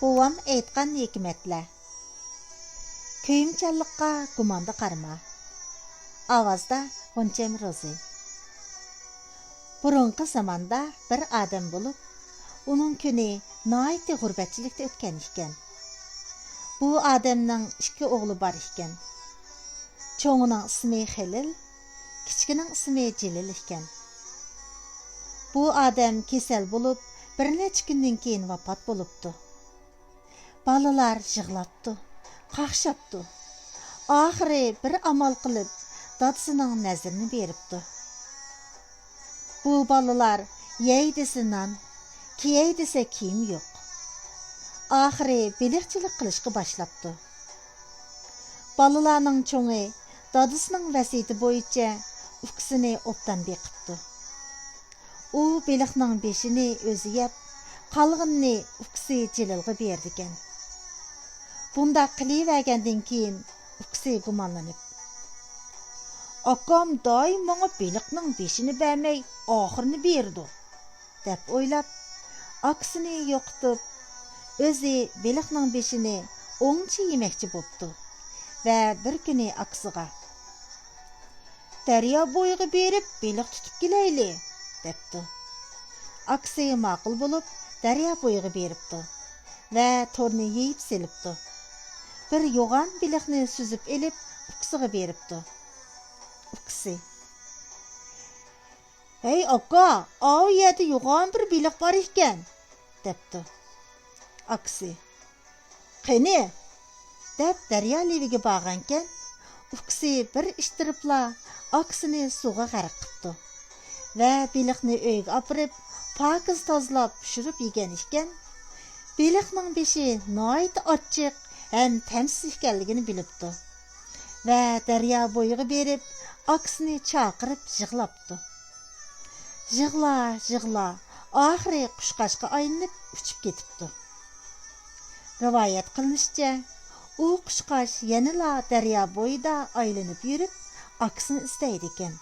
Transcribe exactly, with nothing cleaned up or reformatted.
بوۋام ئېيتقان ھېكمەتلەر. كۆيۈمچانلىققا گۇماندا قارىما. ئاۋازدا غۇنچەم روزى. بۇرۇنقى زاماندا بىر ئادەم بولۇپ، ئۇنىڭ كۈنى ناھايىتى غۇربەتچىلىكتە ئۆتكەن ئىكەن. بۇ ئادەمنىڭ ئىككى ئوغلى بار ئىكەن. چوڭىنىڭ ئىسمى خېلىل، كىچىكىنىڭ ئىسمى جېلىل ئىكەن. بۇ ئادەم كېسەل بولۇپ، بىر نەچچە كۈندىن كېيىن ۋاپات بولۇپتۇ. بالىلار يىغلاپتۇ، قاقشاپتۇ. ئاخىرى بىر ئامال قىلىپ، دادىسىنىڭ نەزىرىنى بېرىپتۇ. بۇ بالىلار يەي دېسە نان، كىيەي دېسە كىيىم يوق. ئاخىرى بېلىقچىلىق قىلىشقا باشلاپتۇ. بالىلارنىڭ چوڭى دادىسىنىڭ ۋەسىيىتى بويىچە ئۇكىسىنى ئوبدان بېقىپتۇ. ئۇ بېلىقنىڭ بېشىنى ئۆزى يەپ، قالغىنىنى ئۇكىسى جېلىلغا بېرىدىكەن. بۇنداق قىلىۋەرگەندىن كېيىن ئۇكىسى گۇمانلىنىپ، «ئاكام دائىم ماڭا بېلىقنىڭ بېشىنى بەرمەي، ئاخىرىنى بېرىدۇ» دەپ ئويلاپ، ئاكىسىنى يوقىتىپ، ئۆزى بېلىقنىڭ بېشىنى ئوڭچە يېمەكچى بوپتۇ ۋە بىر كۈنى ئاكىسىغا، «دەريا بويىغا بېرىپ بېلىق تۇتۇپ كېلەيلى» دەپتۇ. ئاكىسى ماقۇل بولۇپ، دەريا بويىغا بېرىپتۇ ۋە تورنى يېيىپ سېلىپتۇ. بىر يوغان بېلىقنى سۈزۈپ ئېلىپ، ئۇكىسىغا بېرىپتۇ. ئۇكىسى، «ھەي ئاكا، ئاۋۇ يەردە يوغان بىر بېلىق بار ئىكەن» دەپتۇ. ئاكىسى، «قېنى؟» دەپ دەريا لېۋىگە بارغانىكەن، ئۇكىسى بىر ئىتتىرىپلا ئاكىسىنى سۇغا غەرق قىپتۇ ۋە بېلىقنى ئۆيىگە ئاپىرىپ، پاكىز تازىلاپ پىشۇرۇپ يېگەن ئىكەن. بېلىقنىڭ بېشى ناھايىتى ئاچچىق ھەم تەمسىز ئىكەنلىكىنى بىلىپتۇ ۋە دەريا بويىغا بېرىپ، ئاكىسىنى چاقىرىپ يىغلاپتۇ. يىغلا، يىغلا، ئاخىرى قۇشقاچقا ئايلىنىپ ئۇچۇپ كېتىپتۇ. رىۋايەت قىلىنىشىچە، ئۇ قۇشقاچ يەنىلا دەريا بويىدا ئايلىنىپ يۈرۈپ، ئاكىسىنى ئىزدەيدىكەن.